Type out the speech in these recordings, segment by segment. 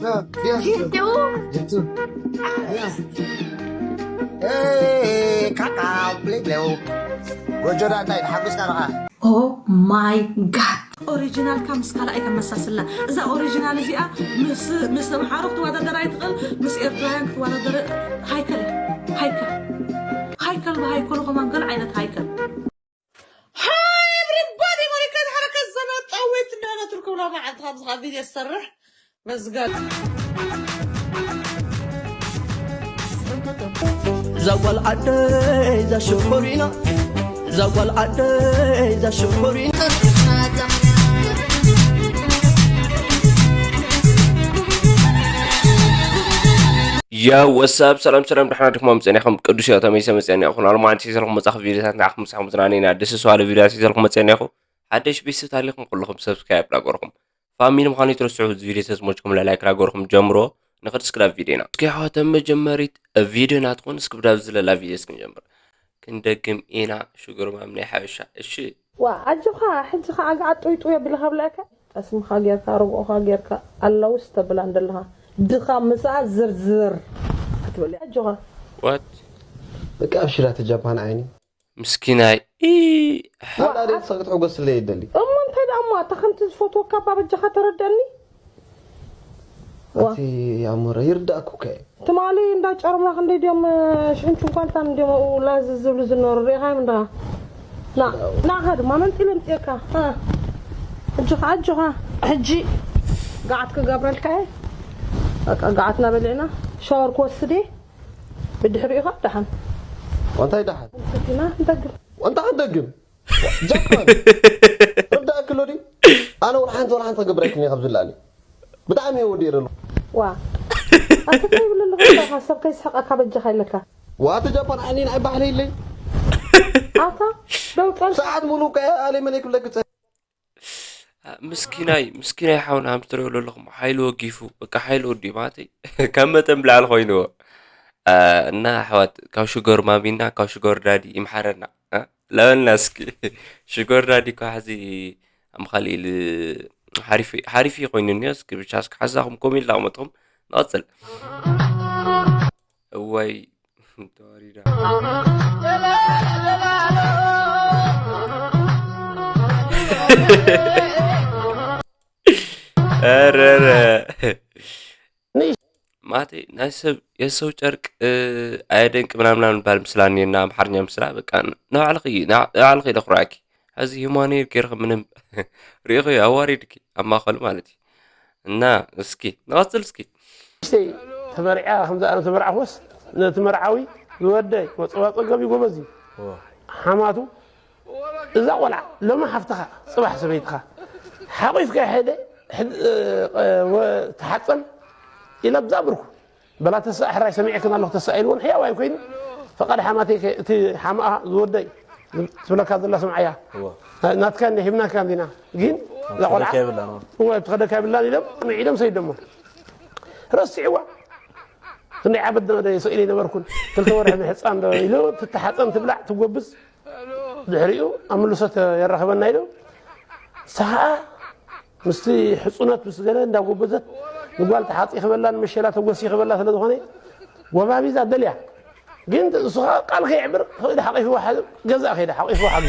ጅርቱ። ጅርቱ። ጅርቱ። ጅርቱ። ኤይ፣ ካካ፣ ብሌብሌው። ጎጆ ዳንታይ፣ ሓጎስካ ረኻ? Oh my God! ኦሪጂናልካ ምስ ካልኣይ ከመሳስላ። እዛ ኦሪጂናል እዚኣ ምስ፣ ምስ ኣምሓሩ ክትወዳደር ኣይትኽእል፣ ምስ ኤርትራውያን ክትወዳደር። ሃይከል፣ ሃይከል። ሃይከል ብሃይከሉ ከማን ገለ ዓይነት ሃይከል። Hi everybody፣ መሪካ ዝሓረከ ዘመጣዊት እንዳና ትርኩብና መዓልቲ ካብዚ ካብ ቪድዮ ዝሰርሕ መዝጋብ። እዛ ጓል ዓደይ እዛ ሽኮሪና፣ እዛ ጓል ዓደይ እዛ ሽኮሪና። ያ ወሳብ፣ ሰላም ሰላም፣ ደሕና ዲኹም? መጸኒኹም ቅዱስ እዮ። ተመይሰ መጸኒኹም ኣልማንቲ ሰልኹም መጻኽ ቪዲዮታት ንዓኹም ምሳኹም ዝናኔና ደስ ስዋለ ቪዲዮታት ይዘልኩም መጸኒኹ። ሓደሽ ቤተሰብ ታሊኹም ኩልኹም ሰብስክራይብ ዳገርኩም ፋሚሊ ምዃኑ ይትረስዑ። እዚ ቪዲዮ ተዝሞችኩም ላይክ ዳገርኩም ጀምሮ። ንኽድ ስክራብ ቪዲዮና እስኪ ኣሕዋት፣ ኣብ መጀመሪት ቪዲዮ ናትኹን እስኪ ብዳብ ዝለላ ቪዲዮ እስኪ ንጀምር። ክንደግም ኢና ሽጉር ማም ናይ ሓበሻ። እሺ። ዋ፣ ኣጆኻ፣ ሕጂ ኸኣ ኣግዓጥ ጥውይ ጥውይ ኣቢልካ ብልዐካ። ጠስምኻ ጌርካ፣ ርግኦኻ ጌርካ፣ ኣለውስ ተብላ እንደለኻ። ድኻ ምሳኣ ዝርዝር ክትብል እያ። ኣጆኻ። ዋት? በቃ ኣብሽራ፣ እቲ ጃፓን ዓይኒ። ምስኪናይ። ኢ፣ ኣላ ደይ ትስቕ ክትሕጎስለይ ይደሊ። እሞ እንታይ ደኣ እሞ፣ ኣታ ከምቲ ዝፈትወካ እባ በጃኻ ተረደኒ። ዋ። ኣቲ ኣሞረ ይርዳእኩ ከ። ትማሊ እንዳ ጨርምራ ክንደይ ድዮም፣ ሽሕን ጭንኳንታን ድዮም ኣብኡ ላዝ ዝብሉ ዝነበሩ፣ ርኢኻዮም እንዳ። ና፣ ናኻ ድማ መንጢለ ምጽእካ። እ። ሕጂ ኸዓ፣ ኣጆኻ። ሕጂ ገዓት ክገብረልካ እየ። በቃ ገዓትና በሊዕና፣ ሻወር ክወስድ እየ። ብድሕሪኡ ኸዓ ደሓን። እንታይ ደሓን? ሰቲና ንደግም። እንታይ ክንደግም? ጃፓን። ርዳእኪ ኣሎ ድዩ? ኣነ ወላ ሓንቲ፣ ወላ ሓንቲ ክገብረልክን እየ ካብዚ ንላዕሊ። ብጣዕሚ እየ ወዲኤ ዘለኹ። ዋ። ኣቲ እንታይ ይብል ኣለኹ? እንታይ ኢኻ ሰብ ከይስሕቐካ በጃኻ ኢለካ? ዋ፣ ኣቲ ጃፓን ዓይኒ ንዓይ ባሕሪ ኢለይ። ኣታ ደው ጠል- ሰዓት ሙሉ ከ ኣለይ መለይ ክብለኪ ጸ- ምስኪናይ፣ ምስኪናይ ሓውና፣ ከም ትሪኦ ዘለኹም ሓይሉ ወጊፉ፣ በቃ ሓይሉ ወዲኡ ማለተይ ካብ መጠን ብላዕሊ ኮይንዎ። አ፣ እና ኣሕዋት፣ ካብ ሽጎር ማሚና ካብ ሽጎር ዳዲ ይምሓረና። አ? ለበልና እስኪ። ሽጎር ዳዲ እኮ ሕዚ ኣምኻሊ ኢሉ ሓሪፍ፣ ሓሪፍ እዩ ኮይኑ እኒኦ። እስኪ ብቻ እስኪ ሓሳኹም ኮሜንት ላቕመጥኹም ንቐጽል። እዋይ፣ ተዋሪዳ። ኧረ፣ ኧረ። ማለተይ፣ ናይ ሰብ፣ የሰው ጨርቅ፣ እ፣ ኣየደንቅ ምናምን ምናምን ባል ምስላ እኒኤና፣ ኣምሓርኛ ምስላ፣ በቃ፣ ንባዕልኺ፣ ንባዕልኺ ደኹራኪ። ሕዚ ሂማኖር ጌርኺ ምንም ርኢኺ ኣዋሪድኪ፣ ኣብ ማእኸሉ ማለት እዩ። እና እስኪ፣ ንቐጽል እስኪ። ንእሽተይ ተመርዕያ፣ ከምዚ ኣነ ተመርዓኹስ፣ ነቲ መርዓዊ ዝወደይ፣ ወጸ-፣ ወጸገብ እዩ፣ ጎበዝ እዩ። እዎ። ሓማቱ፣ እዛ ቆልዓ፣ ሎሚ ሓፍትኻ፣ ጽባሕ ሰበይትኻ፣ ሓቑፍካ ይሄደ፣ ሕድ-፣ እ፣ እ፣ ወ-፣ ተሓጸን፣ ኢላ ብዛ ብርኩ። በላ ተስኣ፣ ሕራይ ሰሚዐክን ኣለኹ፣ ተስኣ ኢልዎን፣ ሕያዋይ ኮይኑ፣ ፈቓድ ሓማተይ ከ-፣ እቲ ሓማኣ ዝወደይ ትብለካ ዘላ ስምዓያ። እዎ። ናትካ እንደ ሂብናካ እንዲና። ግን ኣብ እዛ ቆልዓ ትኸደካ የብላን፣ እዎ። እዎ፣ ኣብ ትኸደካ የብላን ኢሎም፣ ንዒዶም ሰይዶሞ። ረሲዕዋ። ክንደይ ዓመት ዶ ስኢለ ይነበርኩን። ክልተ ወርሒ ሕጻን ዶ ኢሉ፣ ትተሓጸን ትብላዕ፣ ትጎብዝ። ድሕሪኡ ኣብ ምልሶት የራኽበና ኢሉ። ንሳ ኸዓ ምስቲ ሕጹነት ምስ ገለ እንዳጎበዘት ንጓል ተሓጺ ክበላ ንመሸላ ተጎሲ ክበላ ስለ ዝኾነ ጎባቢዛ ደልያ። ግን እሱ ኸዓ ቃል ከየዕብር ኸይዱ ሓቂፍዋ ሓ-፣ ገዛ ከይዳ ሓቂፍዋ ሓ-፣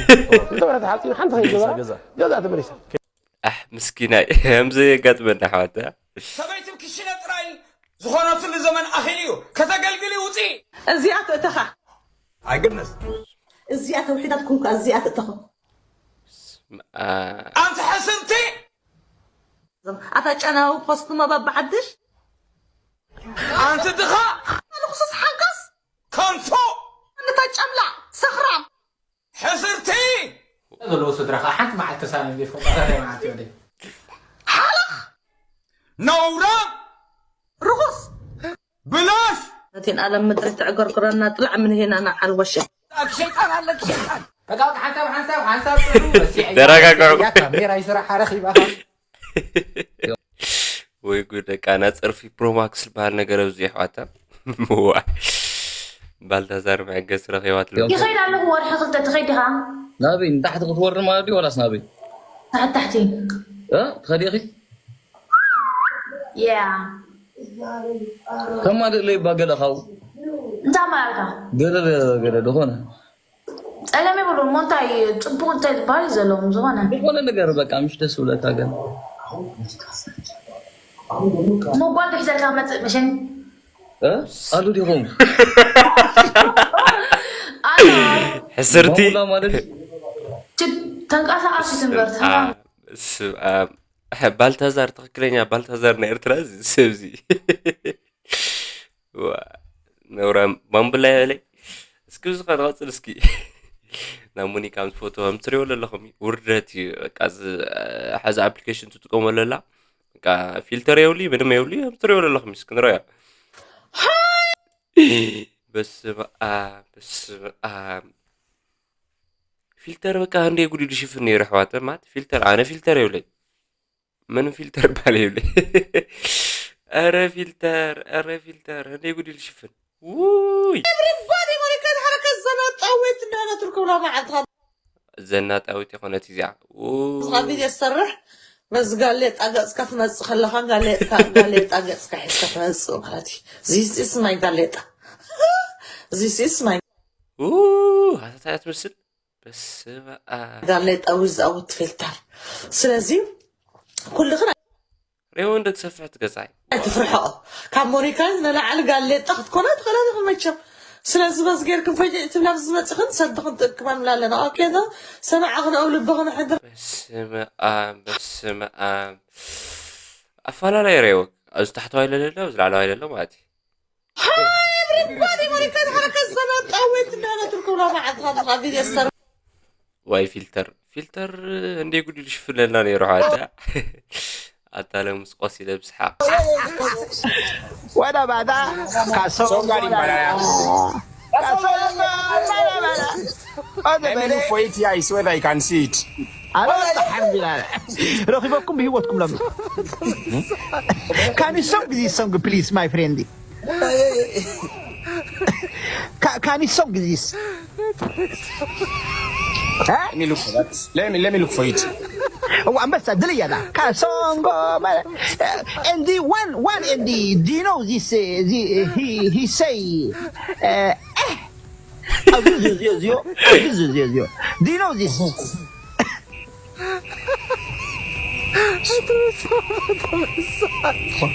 ክልተ ወርሒ ተሓጺኑ ሓንቲ ከይገበራ ገዛ፣ ገዛ። ገዛ ተመሊሳ። ኣሕ ምስኪናይ፣ ከምዚ የጋጥመና ኣሕዋት። ሰበይትን ክሽነ ጥራይ ዝኾነትሉ ዘመን ኣኺሉ እዩ። ከተገልግሊ ውፂ። እዚኣ ትእተኻ። ኣይግነስ። እዚኣ ተውሒዳት ኩንካ እዚኣ ትእተኻ። ስማ-፣ ኣንቲ ሕስርቲ። ኣታ ጨናዊ ፖስት መባብ ሓድሽ። ኣንቲ ድኻ። ልክሱስ ሓንካስ። ከንቱ። ኣንታ ጨምላቕ፣ ሰኽራም። ሕስርቲ። ዘለዎ ስድራ ከዓ ሓንቲ መዓልቲ ተሳንዮም ዘይፈልጡ ኣታ እንታይ መዓልቲ ይወደይ? ሓለኽ። ነውራም። ርኹስ። ብላሽ። ነቲን ዓለም ምድሪ ተዕገርግረና ጥላዕ ምን ሄና ንዓል ወሸ። ኣክ ሸይጣን ኣለክ ሸይጣን። በቃ፣ በቃ፣ ሓንሳብ፣ ሓንሳብ፣ ሓንሳብ ጥሩ። ተረጋግዑ። ያ ካሜራ ይስራሕ፣ ሓረኽ ይባኻ። ወይ ጉድ፣ ደቃ፣ ና ጸርፊ ፕሮማክስ ዝበሃል ነገር ኣብዚ የሕዋታ። ዋ። ባልታዛር መዐገስ ረኺባትሉ። ይኸይድ ኣለኹ፣ ወርሒ ክልተ ትኸይድ ዲኻ? ናበይ? ንታሕቲ ክትወርድ ማለት ድዩ ዋላስ ናበይ? ታሕቲ፣ ታሕቲ። እ? ትኸዲ ኢኺ? ያ። ከማድእ ለይባ ገለ ካብኡ እንታይ ማለትካ? ገለ ገለ ዝኾነ ጸገም የብሉን። እሞ እንታይ ጽቡቕ እንታይ ዝበሃል እዩ ዘለዎም? ዝኾነ ዝኾነ ነገር በቃ ምሽ ደስ ብለካ ገለ እሞ ጓል ዶ ሒዘልካ መጽእ መሸኒ? እ? ኣሉ ዲኹም ኣታ ሕስርቲ ማሙላ ማለት ችግ ተንቀሳቐሲ ትንበር ስብኣም ባልታዛር ትኽክለኛ ባልታዛር ናይ ኤርትራ እዚ ሰብ እዚ ዋ፣ ነውራም ባምቡላ ይበለይ እስኪ እዚ ከትቐፅል እስኪ ናብ ሙኒካ ምስ ፎቶ ከም ትሪኦ ዘለኹም እዩ ውርደት እዩ በቃ እዚ ሓዚ ኣፕሊኬሽን ትጥቀመሉ ኣላ በቃ ፊልተር የብሉ ምንም የብሉ ከም ትሪኦ ዘለኹም እስኪ ንረዮ በስመ ኣብ በስመ ኣብ ፊልተር በቃ እንደ ጉድ ይሽፍን ነይሩ ኣሕዋተ ማለት ፊልተር ኣነ ፊልተር የብለይ ምንም ፊልተር ባል የብለይ ኧረ ፊልተር ኧረ ፊልተር እንደ ጉድ ይሽፍን ውይ Everybody ማለት ከድሓረከ ዘናጣወት እንዳነ ትርከብላ መዓልትኻ ዘናጣዊት የኾነት እዚኣ ውይ ቪድዮ ዝሰርሕ በዚ ጋሌጣ ገፅካ ትመፅእ ከለኻ ጋሌጣ ጋሌጣ ገፅካ ሒዝካ ትመፅእ ማለት እዩ። This is my ጋሌጣ This is my ውይ ሃተታ እያ ትመስል በስመ ኣብ ጋሌጣ without filter። ስለዚ ኩልኽን ሬወንዶ ትሰፍሕ ትገዛይ ኣይትፍርሕኦ። ካብ ሞኒካ ንላዕሊ ጋሌጣ ክትኮና ትኽእላ ኢኽን መቸም። ስለዚ በዚ ጌርክን ፈጅዕ ትብላ ኣብዚ መፅኽን ሰድኽን ትእክባ ንብላ ኣለና። ኦኬ ዶ? ሰማዕኽን ኣብ ልብኽን ሕድር በስመ ኣብ በስመ ኣብ ኣፈላለየ ሬወ ኣብዚ ታሕተዋይ ለለለ ኣብዚ ላዕለዋይ ለለ ማለት እዩ Hi everybody ማለት ከድሓረከ ዘናጣወት እንዳነ ትርከብላ መዓልትኻ ቪድዮ ዝሰርሕ ዋይ ፊልተር ፊልተር እንደ ጉድ ይሽፍነልና ነይሩ ሓደ ኣታ ለምስ ቆሲለ ብስሓቅ What about that? Kasongo. Let me look for it here. I swear I can see it. ረኺበኩም ብሂወትኩም ሎም ካን ዩ ሶንግ ዚ ሶንግ ፕሊዝ ማይ ፍሬንድ ካን ዩ ሶንግ ዚስ Let me look for that. Let me let me look for it. ኣንበሳ ድልያ ዳ ካሶንጎ and the one one and the do you know this uh, the, uh, he he say uh, eh, ኣብዚ ዝዝዮ እዝዮ ኣብዚ ዝዝዮ እዝዮ do you know this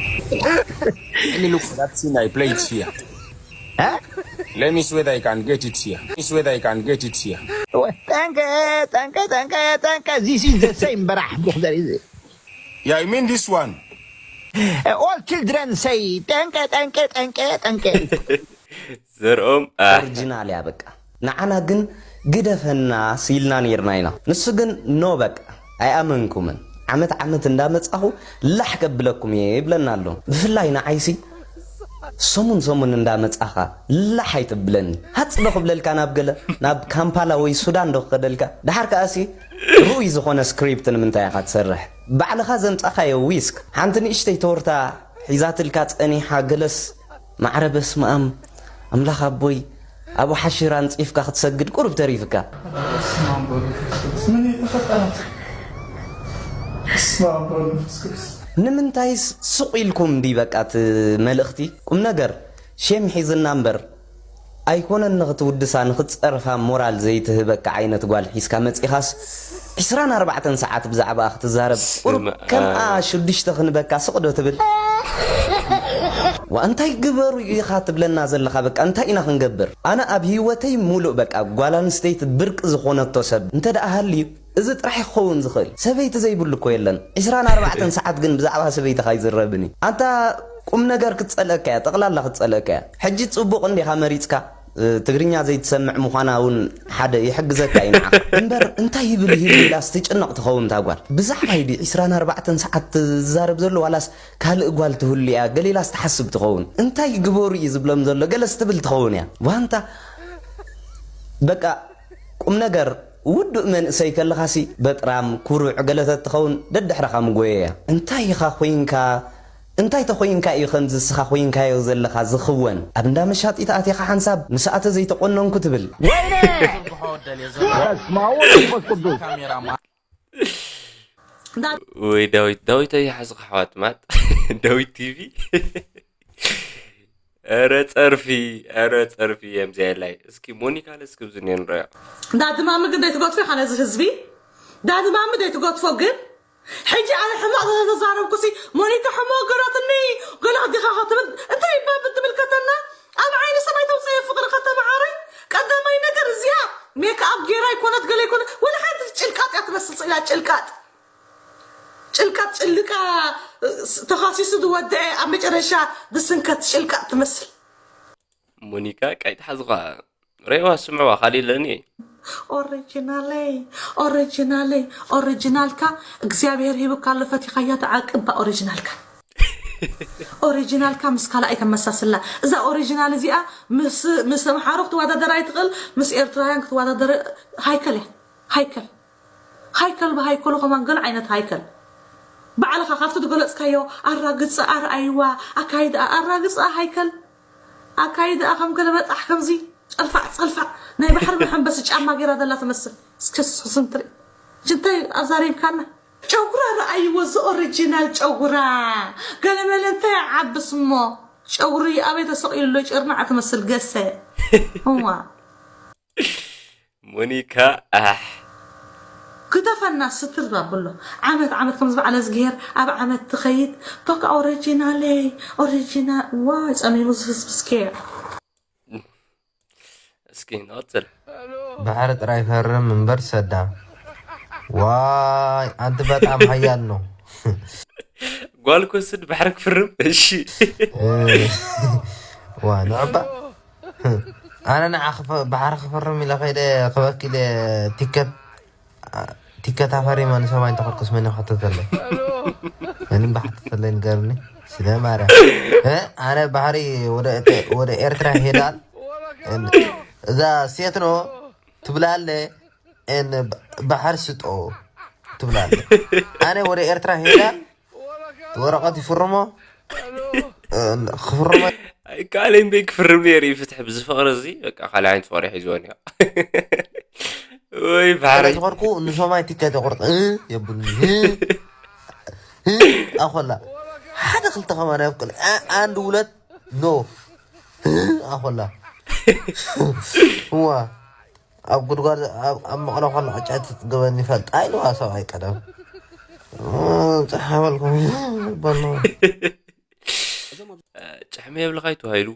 Let me look for that thing I play it here. Huh? Let me see whether I can get it here. Let me see whether I can get it here. Thank you, thank you, thank you, thank you. This is the same, brah. Yeah, I mean this one. Uh, all children say thank you, thank you, thank you, thank you. ዘርኦም ኦሪጂናል እያ በቃ ንዓና ግን ግደፈና ሲልና ነይርና ኢና ንሱ ግን ኖ በቃ ኣይኣመንኩምን ዓመት ዓመት እንዳመጻኹ ላሕ ከብለኩም እየ ይብለና ኣሎ ብፍላይ ንዓይሲ ሰሙን ሰሙን እንዳመጻኻ ላሕ ኣይተብለኒ ሃጽ ዶ ክብለልካ ናብ ገለ ናብ ካምፓላ ወይ ሱዳን ዶ ክኸደልካ ደሓር ከኣሲ ርኡይ ዝኾነ ስክሪፕት ንምንታይ ኢኻ ትሰርሕ ባዕልኻ ዘምጻኻዮ ዊስክ ሓንቲ ንእሽተይ ተወርታ ሒዛትልካ ጸኒሓ ገለስ ማዕረ በስመኣም ኣምላኽ ኣቦይ ኣብ ሓሽር ኣንጺፍካ ክትሰግድ ቁሩብ ተሪፍካ ንምንታይስ ሱቕ ኢልኩም ድዩ በቃ እቲ መልእኽቲ ቁም ነገር ሼም ሒዝና እምበር ኣይኮነን ንኽትውድሳ ንኽትፀርፋ ሞራል ዘይትህበካ ዓይነት ጓል ሒዝካ መፂኻስ ዒስራን ኣርባዕተን ሰዓት ብዛዕባኣ ክትዛረብ ቁሩብ ከምኣ ሽዱሽተ ክንበካ ስቕ ዶ ትብል ዋ እንታይ ግበሩ ኢኻ ትብለና ዘለኻ በቃ እንታይ ኢና ክንገብር ኣነ ኣብ ህይወተይ ሙሉእ በቃ ጓል ኣንስተይቲ ብርቂ ዝኾነቶ ሰብ እንተ ደኣ ሃልዩ እዚ ጥራሕ ክኸውን ዝኽእል ሰበይቲ ዘይብሉ እኮ የለን ዕስራን ኣርባዕተን ሰዓት ግን ብዛዕባ ሰበይትኻ ኣይዝረብን እዩ ኣንታ ቁም ነገር ክትጸልአካ እያ ጠቕላላ ክትጸልአካ እያ ሕጂ ጽቡቕ እንዲኻ መሪጽካ ትግርኛ ዘይትሰምዕ ምዃና እውን ሓደ ይሕግዘካ እዩ ንዓኻ እምበር እንታይ ይብል ይህሉ ኢላስ ትጭነቕ ትኸውን እታ ጓል ብዛዕባይ ድዩ ዕስራን ኣርባዕተን ሰዓት ትዛረብ ዘሎ ዋላስ ካልእ ጓል ትህሉ እያ ገለ ኢላስ ትሓስብ ትኸውን እንታይ ግበሩ እዩ ዝብሎም ዘሎ ገለስ ትብል ትኸውን እያ ዋንታ በቃ ቁም ነገር ውዱእ መንእሰይ ከለኻሲ በጥራም ኩሩዕ ገለ ተትኸውን ደድሕረኻ ምጎየያ እንታይ ኢኻ ኮይንካ እንታይ ተኾይንካ እዩ ከምዚ እስኻ ኮይንካዮ ዘለኻ ዝኽወን ኣብ እንዳ መሻጢት ኣቲኻ ሓንሳብ ምስ ኣተ ዘይተቆነንኩ ትብል ወይኔ በስመ አብ ወወልድ ወመንፈስ ቅዱስ ወይ ዳዊት ዳዊት ኣይሓዝኻ ኣሕዋት ማት ዳዊት ቲቪ ኧረ ጸርፊ፣ ኧረ ጸርፊ የምዚያ የላይ። እስኪ ሞኒካ ለስክብ ዝኔ ንረያ። ዳድማሚ ግን ደይትገድፎ ኢኻ ነዚ ህዝቢ። ዳድማሚ ደይትገድፎ ግን ሕጂ ኣነ ሕማቕ ተዛረብኩሲ ሞኒካ ሕማቕ ገራትኒ ገላ ዲኻ ክትብል እንታይ ይባል ብትምልከተና ኣብ ዓይኒ ሰማይ ተውፅኦ ፍቕሪ ከተመሃረ ቀዳማይ ነገር እዚኣ ሜክኣፕ ጌራ ይኮነት ገለ ይኮነት ወላ ሓንቲ ጭልቃጥ እያ ትመስል ስኢላ ጭልቃጥ ጭልቃጥ ጭልቃ ተኻሲሱ ዝወደአ ኣብ መጨረሻ ዝስንከት ጭልቃጥ ትመስል ሞኒካ ቀይትሓዝኻ ረዋ ስምዕዋ ካሊእ ለኒ ኦሪጂናለይ ኦሪጂናለይ ኦሪጂናልካ እግዚኣብሔር ሂቡካ ኣሎ ፈቲኻያ ተዓቅባ ኦሪጂናልካ ኦሪጂናልካ ምስ ካልኣይ ተመሳስላ እዛ ኦሪጂናል እዚኣ ምስ ምስ ኣምሓሩ ክትወዳደር ኣይትኽእል ምስ ኤርትራውያን ክትወዳደር ሃይከል እያ ሃይከል ሃይከል ብሃይከሉ ከማን ገለ ዓይነት ሃይከል ባዕልኻ ካብቲ ዝገለፅካዮ ኣራግፃ ኣርኣይዋ ኣካይዳ ኣራግፃ ሃይከል ኣካይዳ ከም ገለ በጣሕ ከምዚ ጨልፋዕ ጸልፋዕ ናይ ባሕሪ መሐንበሲ ጫማ ገይራ ዘላ ትመስል እስኪ ስስም ትርኢ ሽንታይ ኣዛሪብካና ጨጉራ ረኣይዎ እዚ ኦሪጂናል ጨጉራ ገለመለ እንታይ ዓብስ እሞ ጨጉሪ ኣበይ ተሰቒሉ ኣሎ ጭርናዕ ትመስል ገሰ እዋ ሞኒካ ኣሕ ግደፈና ስትር ኣብሎ ዓመት ዓመት ከም ዝበዓለ ዝግሄር ኣብ ዓመት ትኸይድ በቃ ኦሪጂናለይ ኦሪጂናል ዋይ ጸሚሙ ዝህዝብስኬ እስኪ ንቐጽል ባሕሪ ጥራይ ፈርም እምበር ሰዳ ዋይ ኣንቲ በጣም ሀያል ነው ጓል ኮስድ ባሕሪ ክፍርም እሺ ዋ ንዕባ ኣነ ንዓ ክፈ- ባሕሪ ክፍርም ኢለ ከይደ ክበኪለ ቲከት ቲከት ኣፈሪመ ንሰማይ እንተኸድኩስ መን ይሓተተለይ መን ባሓተተለይ ንገርኒ ስለ ማርያ እ? ኣነ ባሕሪ ወደ እተ- ወደ ኤርትራ ይሄዳል እን- እዛ ሴት ነው ትብላለ እን ባ- ባሕር ስጦ ትብላለ ኣነ ወደ ኤርትራ ይሄዳል ወረቐት ይፍርሞ እን- ክፍርሞ ካልእ እምበይ ክፍርም ነይሩ እዩ ፍትሒ ብዚ ፍቕሪ እዚ በቃ ካልእ ዓይነት ፍቕሪ ሒዝዎ እኒኦ ወይ ባሕሪ ተኾርኩ ንሶማይ ቲከት የቁርጥ እ? የብሉኒ እ? እ? ኣኾላ ሓደ ክልተ ከማን ያብቅል እ? አንድ ሁለት ኖ እ? ኣኾላ እዋ ኣብ ጉድጓድ ኣብ ኣብ መቐለ ኮላ ዕጫ ትጥገበኒ ይፈልጣ ኢልዋ ሰብኣይ ቀደም እ፣ ጸሓ በልኩም በልዋ ጭሕሚ የብልኻይ ተባሂሉ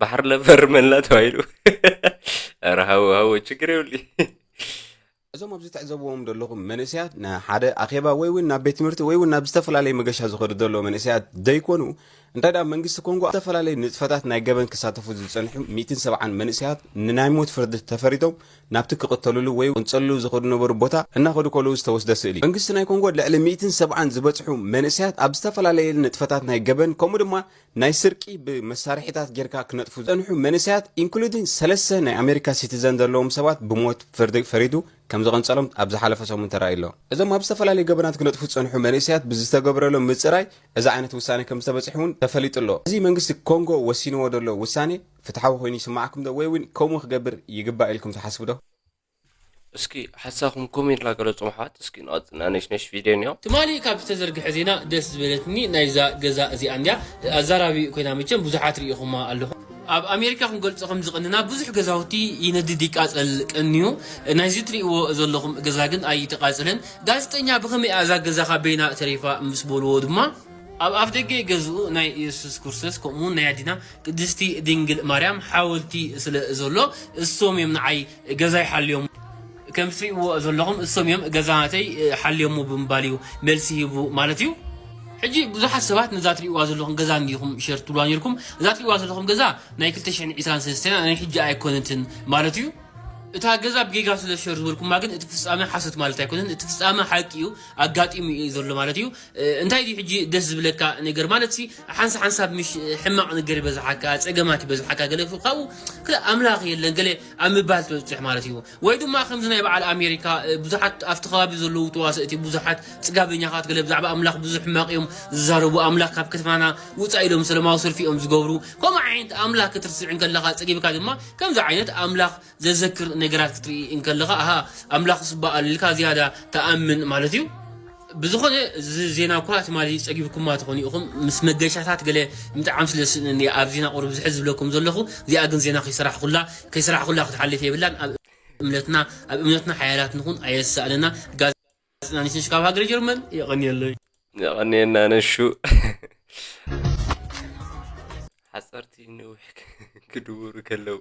ባሕር ለፈርመልና ተባሂሉ ኧረ ሃወ ሃወ ችግር የብሊ እዞም ኣብዚ ትዕዘብዎም ዘለኹም መንእሰያት ንሓደ ኣኼባ ወይ እውን ናብ ቤት ትምህርቲ ወይ እውን ናብ ዝተፈላለዩ መገሻ ዝኸዱ ዘለዉ መንእሰያት ዘይኮኑ እንታይ ደኣ መንግስቲ ኮንጎ ኣብ ዝተፈላለዩ ንጥፈታት ናይ ገበን ክሳተፉ ዝጸንሑ ሚእትን ሰብዓን መንእሰያት ንናይ ሞት ፍርዲ ተፈሪዶም ናብቲ ክቕተሉሉ ወይ ቅንጸሉሉ ዝኸዱ ነበሩ ቦታ እናኸዱ ከለዉ ዝተወስደ ስእሊ እዩ። መንግስቲ ናይ ኮንጎ ልዕሊ ሚእትን ሰብዓን ዝበጽሑ መንእሰያት ኣብ ዝተፈላለየ ንጥፈታት ናይ ገበን ከምኡ ድማ ናይ ስርቂ ብመሳርሒታት ጌርካ ክነጥፉ ዝጸንሑ መንእሰያት ኢንክሉዲን ሰለስተ ናይ ኣሜሪካ ሲቲዘን ዘለዎም ሰባት ብሞት ፍርዲ ፈሪዱ ከም ዝቐንጸሎም ኣብ ዝሓለፈ ሰሙን ተራእዩ ኣሎ። እዞም ኣብ ዝተፈላለዩ ገበናት ክነጥፉ ዝጸንሑ መንእሰያት ብዝተገብረሎም ምጽራይ እዚ ዓይነት ውሳነ ከም ዝተበጽሐ እውን ተፈሊጡ ኣሎ። እዚ መንግስቲ ኮንጎ ወሲንዎ ዘሎ ውሳኔ ፍትሓዊ ኮይኑ ይስማዓኩም ዶ ወይ እውን ከምኡ ክገብር ይግባእ ኢልኩም ትሓስቡ ዶ? እስኪ ሓሳኹም ኮሜንት ላገለጹም ኣሕዋት እስኪ ንቐጽልና ነሽነሽ ቪድዮ እኒኦ ትማሊ ካብ ዝተዘርግሐ ዜና ደስ ዝበለትኒ ናይዛ ገዛ እዚኣ እንድያ ኣዛራቢ ኮይና መቸም ብዙሓት ርኢኹማ ኣለኹ ኣብ ኣሜሪካ ክንገልጾ ከም ዝቐንና ብዙሕ ገዛውቲ ይነድድ ይቃጸል ቀንዩ ናይዚ ትርእይዎ ዘለኹም ገዛ ግን ኣይተቃጸለን ጋዜጠኛ ብኸመይ እያ እዛ ገዛኻ በይና ተሪፋ ምስ በልዎ ድማ ኣብ ኣፍ ደገ ገዝኡ ናይ የሱስ ክርስቶስ ከምኡውን ናይ ኣዲና ቅድስቲ ድንግል ማርያም ሓወልቲ ስለ ዘሎ እሶም እዮም ንዓይ ገዛይ ሓልዮም ከም ትሪእዎ ዘለኹም እሶም እዮም ገዛ ናተይ ሓልዮሞ ብምባል እዩ መልሲ ሂቡ ማለት እዩ ሕጂ ብዙሓት ሰባት ነዛ ትሪእዋ ዘለኹም ገዛ እንዲኹም ሸር ትብልዋ ነርኩም እዛ ትሪእዋ ዘለኹም ገዛ ናይ ክልተ ሽሕን ዕስራን ሰለስተን ናይ ሕጂ ኣይኮነትን ማለት እዩ እታ ገዛ ብጌጋ ስለ ሸር ዝበልኩማ ግን እቲ ፍጻመ ሓሶት ማለት ኣይኮነን እቲ ፍጻመ ሓቂ እዩ ኣጋጢሙ እዩ ዘሎ ማለት እዩ እንታይ ድዩ ሕጂ ደስ ዝብለካ ነገር ማለት ሲ ሓንሳ ሓንሳብ ምሽ ሕማቕ ነገር ይበዝሓካ ጸገማት ይበዝሓካ ገለ ካብኡ ክለ ኣምላኽ የለን ገለ ኣብ ምባል ትበጽሕ ማለት እዩ ወይ ድማ ከምዚ ናይ በዓል ኣሜሪካ ብዙሓት ኣብቲ ከባቢ ዘለዉ ተዋሰእቲ ብዙሓት ጽጋበኛኻት ገለ ብዛዕባ ኣምላኽ ብዙሕ ሕማቕ እዮም ዝዛረቡ ኣምላኽ ካብ ከተማና ውፃእ ኢሎም ሰለማዊ ሰልፊ እዮም ዝገብሩ ከምኡ ዓይነት ኣምላኽ ክትርስዕ እንከለኻ ጸጊብካ ድማ ከምዚ ዓይነት ኣምላኽ ዘዘክር ነገራት ክትርኢ እንከለኻ ኣሃ ኣምላኽ ስባኣል ኢልካ ዝያዳ ተኣምን ማለት እዩ ብዝኾነ እዚ ዜና እኳ ትማሊ ጸጊብኩማ ትኾኑ ኢኹም፣ ምስ መገሻታት ገለ ምጥዓም ስለ ዝስእነኒ እየ ኣብ ዜና ቁሩብ ዝሕዝ ዝብለኩም ዘለኹ። እዚኣ ግን ዜና ከይሰራሕኩላ ከይሰራሕኩላ ክትሓልፍ የብላን። ኣብ እምነትና ኣብ እምነትና ሓያላት ንኹን፣ ኣየሳእነና። ጋዜጠና ኒስንሽ ካብ ሃገረ ጀርመን። የቐንየለይ። የቐንየና ነሹ። ሓፀርቲ ነዊሕ ክድውሩ ከለው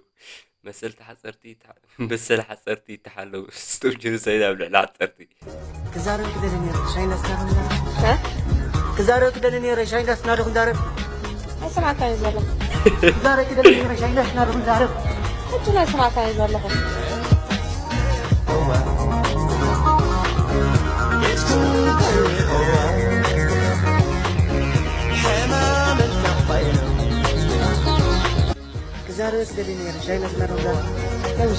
መሰልቲ ሓፀርቲ ይተሓ- መሰል ሓፀርቲ ይተሓለው። ስቶፕ ጀኖሳይድ ኣብ ልዕሊ ሓፀርቲ። ክዛረብ ክደሊ ነይረ ሻይ እንዳስናለኹ ዛረብ። እ? ክዛረብ ክደሊ ነይረ ሻይ እንዳስናለኹ ዛረብ። ኣይሰማዕካዮ ዘለኹ። ክዛረብ ክደሊ ነይረ ሻይ እንዳስናለኹ ዛረብ። ሕጂ ናይ ሰማዕካዮ ዘለኹ። ክዛረብ ክደሊ ነይረ ሻይ እንዳስናለኹ ዛረብ።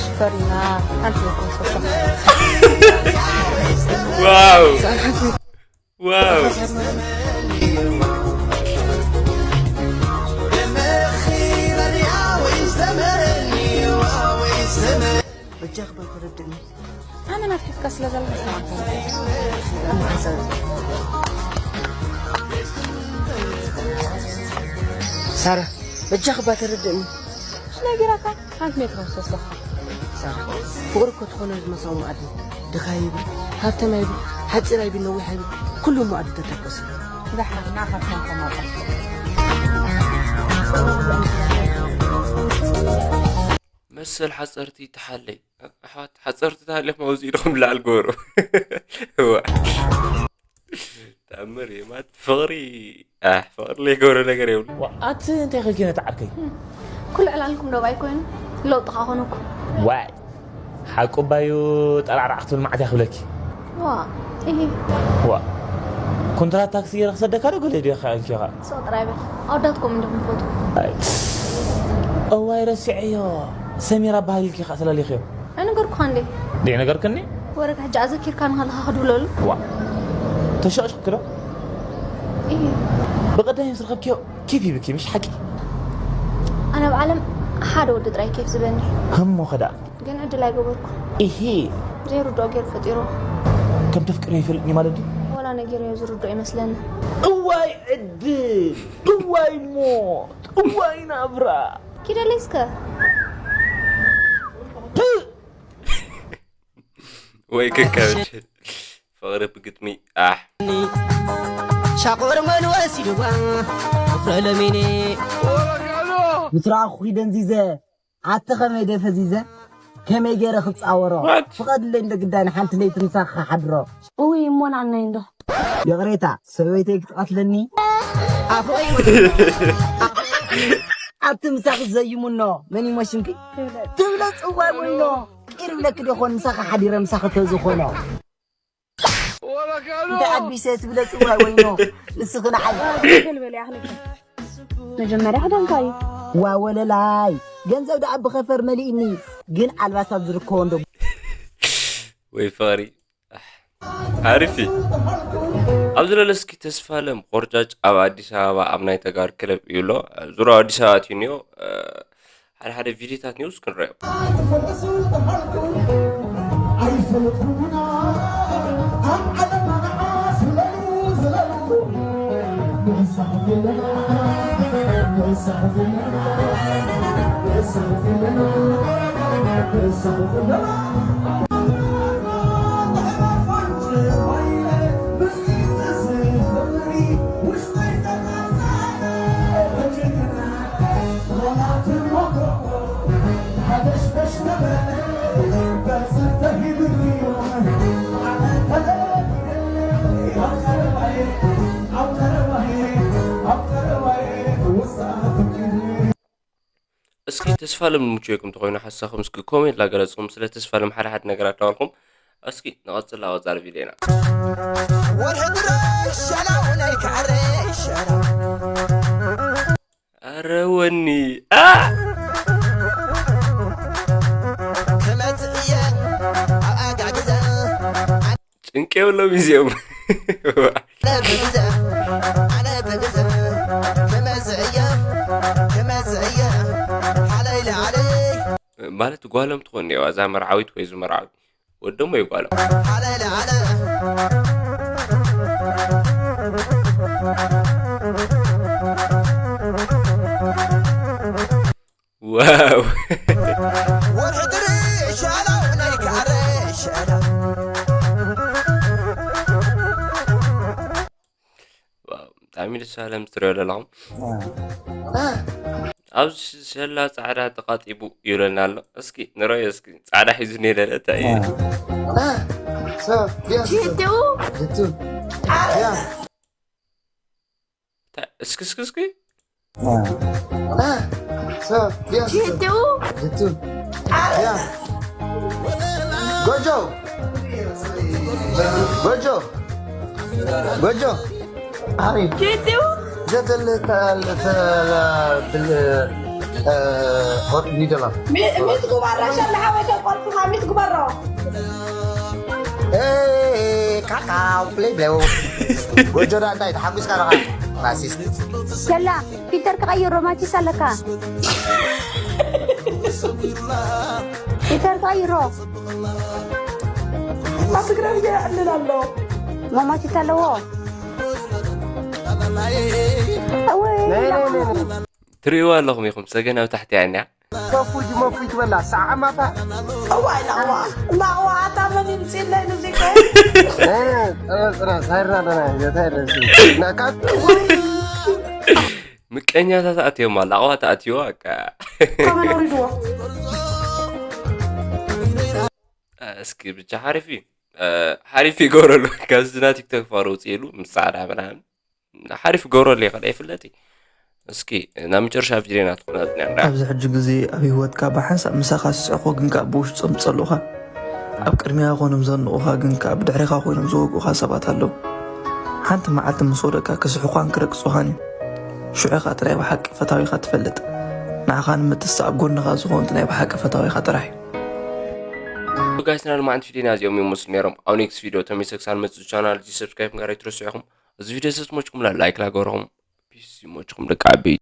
ሽኮሪና ሓንቲ ይኩን ሰሳ። ዋው ዋው። በጃኽ ባኮረድኒ ኣነ ናፍሒትካ ስለ ዘለኹ ሰማዕካ። ሳራ በጃኽ ባተረድእኒ ነጊራካ ሓንቲ ሜትሮ ወሰስኻ። ሳራ ፍቕሪ እኮ ትኾነ ዝመሳው መኣዲ ድኻ ይብል ሃብተም ኣይብል ሓፂር ኣይብል ነዊሕ ኣይብል ኩሉ መኣዲ ተተኮስ ደሓር ናኻትካ ተማጣ መሰል ሓፀርቲ ተሓለይ ኣሕዋት ሓፀርቲ ተሃልዮም ኣብዚ ኢድኹም ላዕል ገበሩ። እዋ። ተኣምር እዩ ማለት ፍቕሪ ኣሕ፣ ፍቕሪ ለይገብሮ ነገር የብሉ። ኣቲ እንታይ ከልኪ ነቲ ዓርከይ ኩሉ ዕላልኩም ዶ ባይ ኮይኑ ለውጢ ከኣ ኮነኩ ዋይ ሓቁ ባዩ ጠራዕራዕ ክትብል መዓት እያ ክብለኪ ዋ ኢሂ ዋ ኩንትራት ታክሲ ገይረ ክሰደካ ዶ ገለ ድዮ ከኣንኪኻ ሶ ጥራይ በል ኣወዳትኩም እንዲኹም ትፈትዉ እዋይ ረሲዐዮ ሰሚራ በሃል ኢልኪ ኸዓ ተላሊኽዮ ኣይነገርኩኻ እንዴ ደይ ነገርክኒ ወረዳ ሕጂ ኣዘኪርካ ንኸለኻ ክድውለሉ ዋ ተሸቕሸቕኪ ዶ ኢሂ ብቐዳሚ ምስ ረኸብክዮ ኬፍ ይብኪ ምሽ ሓቂ ኣነ ብዓለም ሓደ ወዲ ጥራይ ኬፍ ዝበኒ ህሞ ኸዳ ግን ዕድል ኣይገበርኩ ኢሂ ዘይርድኦ ገይሩ ፈጢሮ ከም ተፍቅርዮ ይፈልጥኒ ማለት ድዩ ወላ ነጊረዮ ዝርድኦ ይመስለኒ እዋይ ዕድል እዋይ ሞት እዋይ ናብራ ኪደለይ እስከ ወይ ክከብድ ፍቕሪ ብግጥሚ ኣሕ ሻቆር መን ወሲድዋ ፍቕረ ለሚኒ ምስ ረኣኹኺ ደንዚዘ ኣቲ ኸመይ ደ ፈዚዘ ከመይ ገይረ ክፃወሮ ፍቐድለይ እንደ ግዳይ ንሓንቲ ለይቲ ምሳኺ ክሓድሮ እውይ እሞ ንዓናይ እንዶ ይቕሬታ ሰበይተይ ክትቐትለኒ ኣቲ ምሳኺ ዘይሙኖ መን ይሞሽንኪ ትብለ ፅዋይ ወይኖ ቂር ብለኪ ዶ ይኾን ምሳኺ ሓዲረ ምሳኺ ተዝኾኖ እንታይ ኣቢሰ ትብለ ፅዋይ ወይኖ ንስኺ ንዓይ መጀመርያ ክዳንካ እዩ ዋ ወለላይ ገንዘብ ደኣ ብኸፈር መሊእኒ ግን ኣልባሳት ዝርከቦ እንዶ ወይ ፍቕሪ ኣሪፍ እዩ ኣብዚ ለለ እስኪ ተስፋለም ቆርጫጭ ኣብ ኣዲስ ኣበባ ኣብ ናይ ተጋር ክለብ እዩ ኣሎ ዙሮ ኣዲስ ኣበባ ትዩ እኒኦ ሓደ ሓደ ቪዲዮታት ኒውስ ክንረዮ እስኪ ተስፋለም ንምችወኩም ተኮይኑ ሓሳኹም እስኪ ኮሜንት ላገለጽኩም ስለ ተስፋለም ሓደ ሓደ ነገር ኣዳዋልኩም እስኪ ንቐጽል ኣወጻር ቪድዮና ወርሒ ድረ ሸላው ናይ ከዕረ ሸላ ኣረ ወኒ ክመጽእ እየ ኣብ ኣጋግዘ ጭንቂ የብሎም እዚኦም ኣነ ብግዘ ኣነ ብግዘ ክመጽእ እየ ክመጽእ እየ ሓለይ ልዓለይ ማለት ጓሎም ትኾን እዋ እዛ መርዓዊት ወይ ዝመርዓዊ ወዶም ወይ ጓሎም ሓለይ ልዓለ ዋው። ዋው፣ ብጣዕሚ ደስ በሃሊ ምስ ትሪኦ ዘለኹም። ኣብዚ ሰላ ጻዕዳ ተቓጢቡ ይብለና ኣሎ። እስኪ ንረዮ፣ እስኪ ጻዕዳ ሒዙ እኒሄ ደለ እንታይ እዩ? እስኪ እስኪ እስኪ። ጎጆ፣ ጎጆ፣ ጎጆ። አሪፍ። ጌጤው። ዘተለ ተለ ተለ ብል እ ሆር ኒደላ። ሚ- ሚት ጉባራ ሸላ ሓወይ ተቆልፍኻ ሚት ጉባሮ። ኤ ካካው ፕሌይ ብለው። ጎጆ ዳ እንታይ ተሓጒስካ ኣለኻ? ራሲስት። ሸላ ፊልተር ክቐይሮ ማቺስ ኣለካ። ፊልተር ክቐይሮ። ኣብ ትግራይ ብዘይ ኣዕልል ኣሎ። ማማቲት ኣለዎ። እወይ። ትርእይዋ ኣለኹም ኢኹም፣ ሰገን ኣብ ታሕቲ እያ እኒኣ። መፉጅ መፉጅ ትበላ ሰዓማታ። እዋይ ናዋ ናዋ ኣታ መን ይምፅለይ ንዚከ። እ፣ ጥረ፣ ጥረ፣ ሳይራ፣ ጥረ፣ የታይ ረሲ። ናካ ምቀኛታት ኣትዮም ኣላ፣ ኣቕዋ ተኣትዮ፣ በቃ። ካመን ወሪድዎ። እስኪ ብቻ ሓሪፍ እዩ። እ፣ ሓሪፍ ይገብረሉ። ካብዚ ናይ ቲክቶክ ፋሮ ውፅኢሉ ምስ ፃዕዳ ምናምን ሓሪፍ ይገብረሉ እዩ፣ ካልኣይ ይፍለጥ እዩ። እስኪ ናብ መጨረሻ ቪድዮ ናትኩም ናጽና ንርኣ። ኣብዚ ሕጂ ግዜ ኣብ ህይወትካ ብሓንሳብ ምሳኻ ዝስዕቑ ግን ከኣ ብውሽጦም ዝጸልኡኻ፣ ኣብ ቅድሚኻ ኮይኖም ዘንቑኻ ግን ከኣ ብድሕሪኻ ኮይኖም ዝወግኡኻ ሰባት ኣለዉ። ሓንቲ መዓልቲ ምስ ወደቅካ ክስሕቑኻን ክረግጹኻን እዮም። ሽዑ ኢኻ ጥራይ ብሓቂ ፈታዊኻ ትፈልጥ። ንዓኻ ንምትሳእ ኣብ ጎንኻ ዝኾኑ ናይ ብሓቂ ፈታዊኻ ጥራሕ እዩ። ጋይስ፣ ናይ ሎማዓንቲ ቪድዮና እዚኦም ይመስሉ ነይሮም። ኣብ ኔክስት ቪድዮ ተመሊሰ ክሳብ መጽእ ቻናል እዚ ሰብስክራይብ ምግባር ኣይትረስዑ ኢኹም። እዚ ቪድዮ ዝተመችኩም ላይክ ላገርኹም። ፒስ ይመችኩም ደቂ ዓበይቲ።